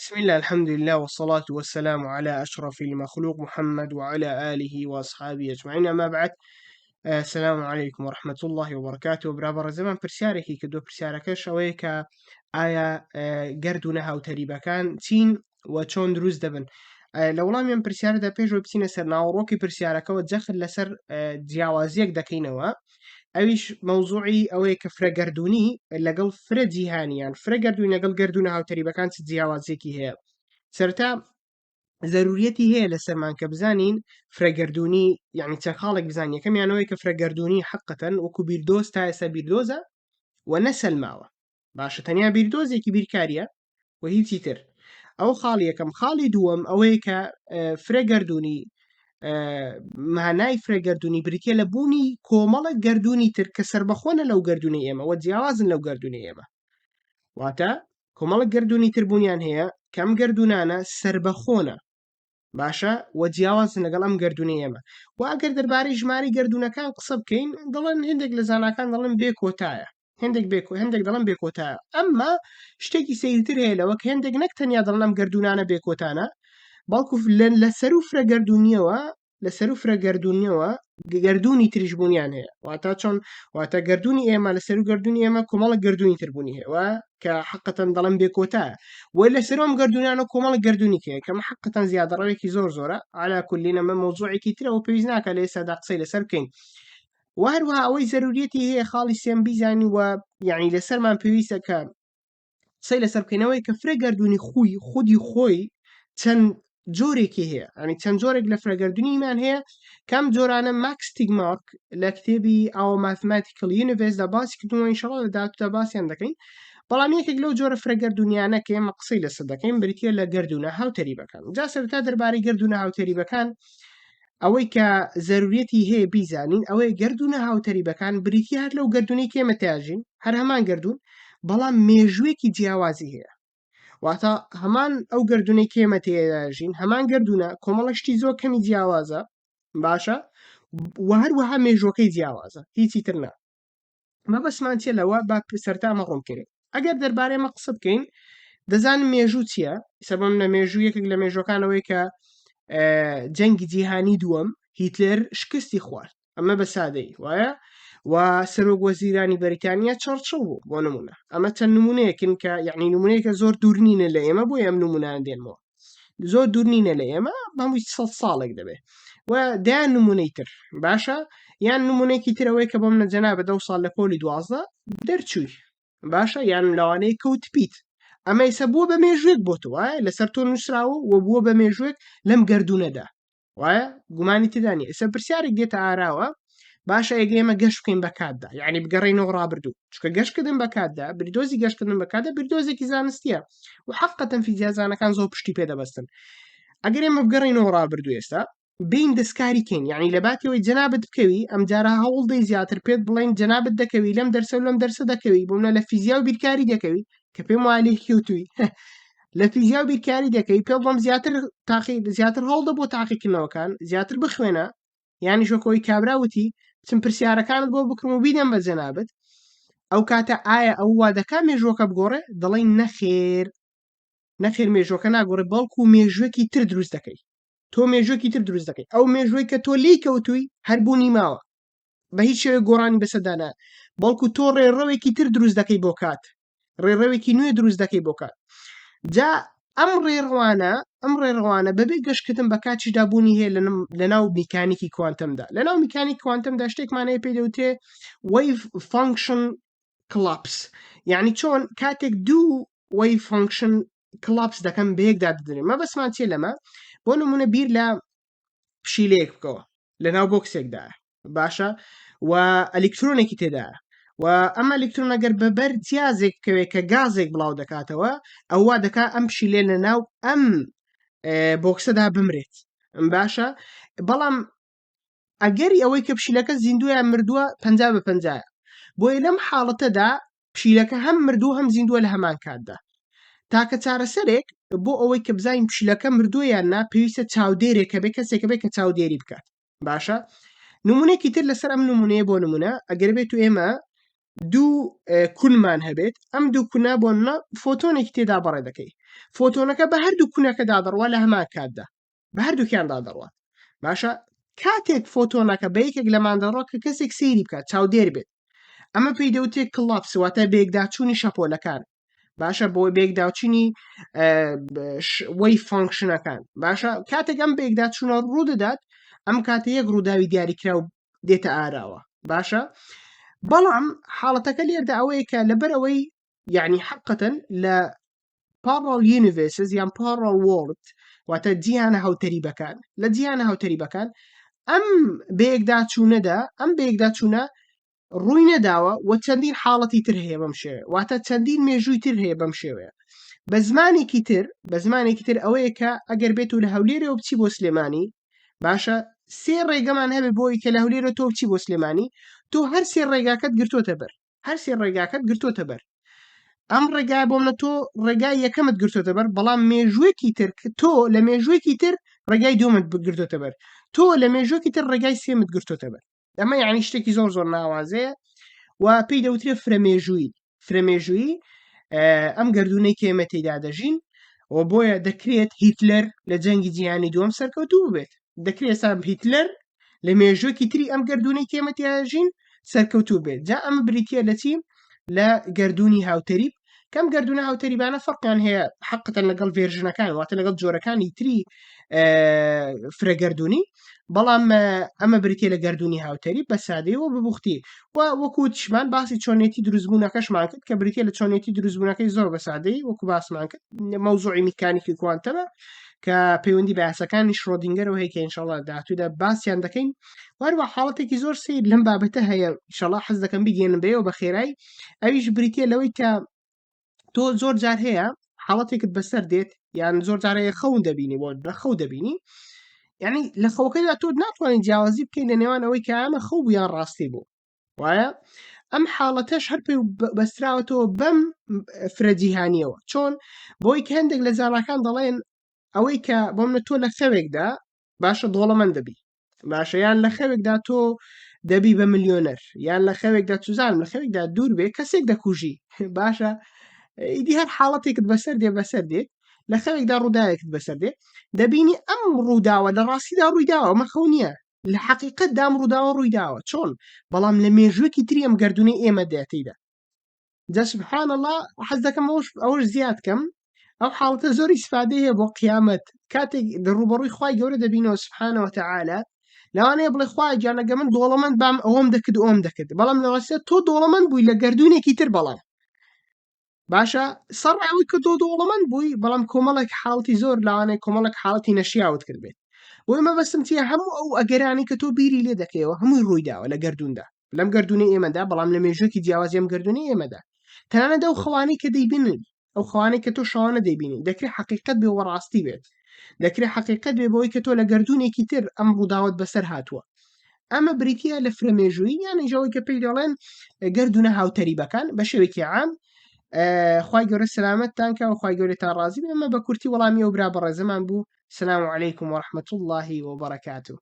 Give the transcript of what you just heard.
بسم الله الحمد لله والصلاة والسلام على أشرف المخلوق محمد وعلى آله وأصحابه أجمعين أما بعد السلام علیکم ورحمة الله وبرکاته برا بەڕێزەمان پرسیارێکی کردو پرسیارەکەش ئەوەیە کە ئایا گەردوونە هاوتەریبەکان چین و چۆن دروست دەبن لە وەڵامی ئەم پرسیارەدا پێشەوە بچینە سەر ناوەڕۆکی پرسیارەکەەوە جەخت لەسەر جیاوازیەک دەکەینەوە ئەویش مەوزوعی ئەوەیە کە فرە گەردوونی لەگەڵ فرە جیهانیان فرە گەردوون لەگەڵ گەردوونە هاوتەریبەکان چ جیاوازیەکی هەیە سەرتا زەروریەتی هەیە لەسەرمان کە بزانین فرە گەردوونی یعنی چەند خاڵێک بزانین یەکەمیانەوەی کە فرە گەردوونی حقەتەن وەکو بیردۆز تا ئێستا بیردۆزە و نەسەلماوە باشە تەنیا بیردۆزێکی بیرکاریە و هیچی تر ئەو خاڵی یەکەم خاڵی دووەم ئەوەیە کە فرە گەردوونی مانای فرە گەردوونی بریتە لە بوونی کۆمەڵە گەردوونی تر کە سربەخۆنە لەو گەردوونی ئێمە وە جیاوازن لەو گەردوونی ئێمە واتە کۆمەڵە گەردوونی تر بوونیان هەیە کەم گەردوونانە سربەخۆنە باشە وە جیاوازن لەگەڵ ئەم گەردوونەی ئێمە و ئەگەر دەربارەی ژمارەی گەردوونەکان قسە بکەین دەڵێن هەندێک لە زاناکان دەڵێن بێ کۆتایە هەندێک بێ هەندێک دەڵێن بێ کۆتایە ئەمما شتێکی سەیرتر هەیە لەوە کە هەندێک نەک تەنیا دەڵێن ئەم گەردوونانە بێ کۆتانە بەڵکو لە سەر و فرە گەردوونیەوە لە سەر و فرە گەردوونیەوە گەردوونی تریش بوونیان هەیە واتە چۆن واتە گەردوونی ئێمە لە سەر و گەردوونی ئێمە کۆمەڵە گەردوونی تر بوونی هەیە کە حقەتەن دەڵێن بێ کۆتایە و لە سەر ئەم گەردوونانە کۆمەڵە گەردوونی هەیە کە حقەتەن زیادەڕەوێکی زۆر زۆرە علا کولینە مە مەوزوعێکی ترەوە پێویست ناکە لە ئێستادا قسەی لەسەر بکەین و هەروەها ئەوەی زەروریەتی هەیە خاڵی سێم بیزانی و یعنی لەسەرمان پێویستە کە قسەی لەسەر بکەینەوەی کە فرە گەردوونی خوی خودی خۆی چەند جۆرێکی هەیە ئەنی چەند جۆرێک لە فرەگەردونیمان هەیە کەم جۆرانە ماکس تیگمارک لە کتێبی Our Mathematical Universe دا باسی کردووە ئینشاڵڵا لە داهاتوودا باسیان دەکەین بەڵام یەکێک لەو جۆرە فرەگەردونیانە کە ئێمە قسەی لەسەر دەکەین بریتە لە گەردوونە هاوتەریبەکان جا سەرەتا دەربارەی گەردوونە هاوتەریبەکان ئەوەی کە زەروریەتی هەیە بیزانین ئەوەیە گەردوونە هاوتەریبەکان بریتی هەر لەو گەردوونەی کە ئێمە تیاژین هەر هەمان گەردوون بەڵام مێژوویەکی جیاوازی هەیە واتە هەمان ئەو گردونەی کێمە تێژین هەمان گردونە کۆمەڵە شتی زۆر کەمی جیاوازە باشە و هەروەها مێژوەکەی جیاوازە هیچی تر نا مەبەستمان چیە لەوە با سەرتا ئەمە ڕوون بکەین ئەگەر دەربارەی ئەمە قسە بکەین دەزانن مێژوو چییە سەبم لە مێژوو یەکێک لە مێژوەکانەوەی کە جەنگی جیهانی دووەم هیتلەر شکستی خوارد ئەمە بە سادەی وایە و سەرۆک وەزیرانی بەریتانیا چەرچڵ بوو بۆ نمونە ئەمە چەند نمونەیەکن کە یعنی نمونەیەکە زۆر دوور نینە لە ئێمە بۆ ئەم نمونان دێنمەوە زۆر دوور نینە لە ئێمە بەمووی سە ساڵێک دەبێ و دایان نمونەی تر باشە یان نمونەیەکی ترەوەی کە بۆم نەجەنا بە دە ساڵ لە پۆلی 12 دەرچووی باشە یان لەوانەیە کەوت پیت ئەمە ئێستا بووە بە مێژوێک بۆ تۆ وایە لەسەر تۆ نووسراوە و بووە بە مێژوێک لەم گردونەدا وایە گومانی تێدا نیە ئێستا پرسیارێک دێتە ئاراوە باشە ئێگە ئێمە گەشت بکەین بە کاتدا یعنی بگەڕێینەوە ڕابردوو چونکە گەشتکردن بە کاتدا بیردۆزی گەشتکردن بە کاتدا بیردۆزێکی زانستیە و حەقەتەن فیزیازانەکان زۆر پشتی پێدەبەستن ئەگەر ئێمە بگەڕێینەوە ڕابردوو ئێستا بین دەستکاری کەین یعنی لە باتیەوەی جەنابت بکەوی ئەم جارە هەوڵ دەی زیاتر پێت بڵێن جەنابت دەکەوی لەم دەرسە و لەم دەرسە دەکەوی بۆ منە لە فیزیا و بیرکاری دەکەوی کە پێم وایە لێی کەوتووی لە فیزیا و بیرکاری دەکەی پێ بڵم زیاتر تاقی زیاتر هەوڵدە بۆ تاقیکردنەوەکان زیاتر بخوێنە یانی شۆکەوەی کابرا وتی بچم پرسیارەکانت بۆ بکەم و بیدەم بە جەنابت ئەو کاتە ئایا ئەو وا دەکا مێژوەکە بگۆڕێ دەڵێن نەخێر نەخێر مێژوەکە ناگۆڕێ بەڵکو مێژوێکی تر دروست دەکەی تۆ مێژوێکی تر دروست دەکەی ئەو مێژوەی کە تۆ لێی کەوتووی هەر بوونی ماوە بە هیچ شێوەیەک گۆڕانی بەسەردا نایە بەڵکو تۆ ڕێڕەوێکی تر دروست دەکەی بۆ کات ڕێڕەوێکی نوێ دروست دەکەی بۆ کات جا ئەم ڕێڕەوانە ئەم ڕێڕەوانە بەبێ گەشتکردن بە کاتیشدا بوونی هەیە لە ناو میکانیکی کوانتەمدا لە ناو میکانیک کوانتەمدا شتێکمان هەیە پێی دەوترێ wave function collapse یعنی چۆن کاتێک دوو wave function collapse دەکەم بەیەکدا دەدرێن مەبەستمان چیە لەمە بۆ نمونە بیر لە پشیلەیەک بکەوە لە ناو بۆکسێکدایە باشە و ئەلیکترۆنێکی تێدایە و ئەم ئەلیکترۆن ئەگەر بە بەر جیازێک بکەوێت کە گازێک بڵاو دەکاتەوە ئەووا دەکا ئەم پشیلێ لە ناو ئەم بۆکسەدا بمرێت باشە بەڵام ئەگەری ئەوەی کە پشیلەکە زیندویان مردووە پ بە پەنجایە بۆیە لەم حاڵەتەدا پشیلەکە هەم مردوو هەم زیندووە لە هەمان کاتدا تاکە چارەسەرێک بۆ ئەوەی کە بزانین پشیلەکە مردووە یان نا پێویستە چاودێرێک هەبێ کەسێک هەبێ کە چاودێری بکات باشە نمونەیەکی تر لەسەر ئەم نمونەیە بۆ نمونە ئەگەر بێت و ئێمە دوو کونمان هەبێت ئەم دوو کونە بۆ نمونە فۆتۆنێکی تێدا بەڕێ دەکەی. فۆتۆنەکە بە هەردوو کونەکەدا دەڕوا لە هەمان کاتدا بە هەردووکیاندا دەڕوات باشە کاتێک فۆتۆنەکە بە یەکێک لەمان دەڕۆ کە کەسێک سەیری بکات چاودێر بێت ئەمە پێی دەوتێ collapse واتە بێکداچوونی شەپۆلەکان باشە بۆ بێکداچوونی wave function ەکان باشە کاتێک ئەم بێکداچوونە ڕوودەدات ئەم کاتە یەک ڕووداوی دیاریکراو دێتە ئاراوە باشە بەڵام حاڵەتەکە لێردا ئەوەیە کە لەبەر ئەوەی یعنی حقەتەن لە parallel universes یان parallel world واتە جیهانە هاوتەریبەکان لە جیهانە هاوتەریبەکان ئەم بەیەکداچوونەدا ئەم بەیەکداچوونە ڕووی نەداوە و چەندین حاڵەتی تر هەیە بەم شێوەیە واتە چەندین مێژووی تر هەیە بەم شێوەیە بە زمانێکی تر بە زمانێکی تر ئەوەیە کە ئەگەر بێت و لە هەولێرەوە بچی بۆ سلێمانی باشە سێ ڕێگەمان هەبێ بۆی کە لە هەولێرە تۆ بچی بۆ سلێمانی تۆ هەر سێ ڕێگاکەت گرتوتە بەر هەر سێ ڕێگاکەت گرتوتە بەر ئەم ڕێگای بۆ منە تۆ ڕێگای یەکەمت گرتوتە بەر بەڵام مێژوویەکی تر تۆ لە مێژوویەکی تر ڕێگای دوومت گرتوتە بەر تۆ لە مێژوویەکی تر ڕێگای سێمت گرتوتە بەر ئەمە یعنی شتێکی زۆر زۆر ناوازەیە و پێی دەوترێ فرەمێژوویی فرەمێژوویی ئەم گردونەی کە ئێمە تێدا دەژین و بۆیە دەکرێت هیتلەر لە جەنگی جیهانی دووەم سەرکەوتوو بێت دەکرێت سام هیتلەر لە مێژوویەکی تری ئەم گردونەی کە ئێمە تێدا دەژین سەرکەوتوو بێت جا ئەمە بریتە لە چی لە گردونی هاوتەریب کەم گردونە هاوتەریبانە فەرقیان هەیە حقەتەن لەگەڵ version ەکان واتە لەگەڵ جۆرەکانی تری فرەگەردوونی بەڵام ئەمە بریتە لە گردردونی هاوتەری بە سادەی و ببختی و وەکو چمان باسی چۆنێتی دروستبوونەکەشمان کرد کە بریتە لە چۆنێتی دروستبوونەکەی زۆر بە سادەی وەکو باسمان کرد مەوزوعی میکانیکی کوانتەمە کە پەیوەندی بە یاساکانی شرۆدینگەرەوە هەیە کە ئینشاڵڵا داهاتوودا باسیان دەکەین وهروە حاڵەتێکی زۆر سیر لەم بابەتە هەیە ئینشاڵڵا حەز دەکەم بیگەێنم بەیەوە بە خێرای ئەویش بریتە لەوەی کە تۆ زۆر جار هەیە حاڵەتێکت بەسەر دێت یان زۆر جار هەیە خەون دەبینی بۆ لە خەو دەبینی یعنی لە خەوەکەدا تۆ ناتوانین جیاوازی بکەین لە نێوان ئەوەی کە ئەمە خەو بوو یان ڕاستی بوو وایە ئەم حاڵەتەش هەر پێ بەستراوەتەوە بەم فرە جیهانیەوە چۆن بۆی کە هەندێک لە زاناکان دەڵێن ئەوەی کە بۆ منە تۆ لە خەوێکدا باشە دۆڵەمەند دەبی باشە یان لە خەوێکدا تۆ دەبی بە ملیۆنەر یان لە خەوێکدا چزانم لە خەوێکدا دوور بێ کەسێک دەکوژی باشە ئیدی هەر حاڵەتێکت بەسەر دێ بەسەر دێت لە خەوێکدا ڕووداوێکت بەسەر دێ دەبینی ئەم ڕووداوە لە ڕاستیدا ڕوویداوە ئەمە خەو نییە لە حقیقت دام ڕووداوە ڕوویداوە چۆن بەڵام لە مێژوویەکی تری ئەم گردونەی ئێمە دێتیدا جا سبحان اللە حەز دەکەم ئەوش ئەوش زیاد کەم ئەو حاڵەتە زۆر ئیسفادەی هەیە بۆ قیامەت کاتێک ڕوبەڕووی خوای گەورە دەبینەوە سبحانە وتعالی لەوانەیە بڵێ خوای گیان ئەگەر من دۆڵەمەند بام ئەوەم دەکرد ئەوم دەکرد بەڵام لە ڕاستیدا تۆ دۆڵەمەند بووی لە گردونێکی تر بەڵام باشە سەر ئەوەی کە تۆ دۆڵەمەند بووی بەڵام کۆمەڵێک حاڵەتی زۆر لەوانەیە کۆمەڵێک حاڵەتی نەشیاوت کرد بێت بۆیە مەبەستم چییە هەموو ئەو ئەگەرانی کە تۆ بیری لێ دەکەیەوە هەمووی ڕوویداوە لە گردوندا لەم گەردوونەی ئێمەدا بەڵام لە مێژوویەکی جیاوازی ئەم گەردوونەی ئێمەدا تەنانەت ئەو خەوانەی کە دەیبینن ئەو خەوانەی کە تۆ شەوانە دەیبینی دەکرێت حەقیقەت بێ و ڕاستی بێت دەکرێت حەقیقەت بێ بەوەی کە تۆ لە گەردوونێکی تر ئەم ڕووداوت بەسەر هاتووە ئەمە بریتە لە فرە مێژوویی یان ئەوەی کە پێی دەڵێن گەردوونە هاوتەریبەکان بە شێوەیەکی عام خوای گەورە سەلامەتتان کە و خوای گەورەتان ڕازی بێ ئەمە بە کورتی وەڵامی ئەو برا بەڕێزەمان بوو سلام علیکم ورحمة الله وبرکاته.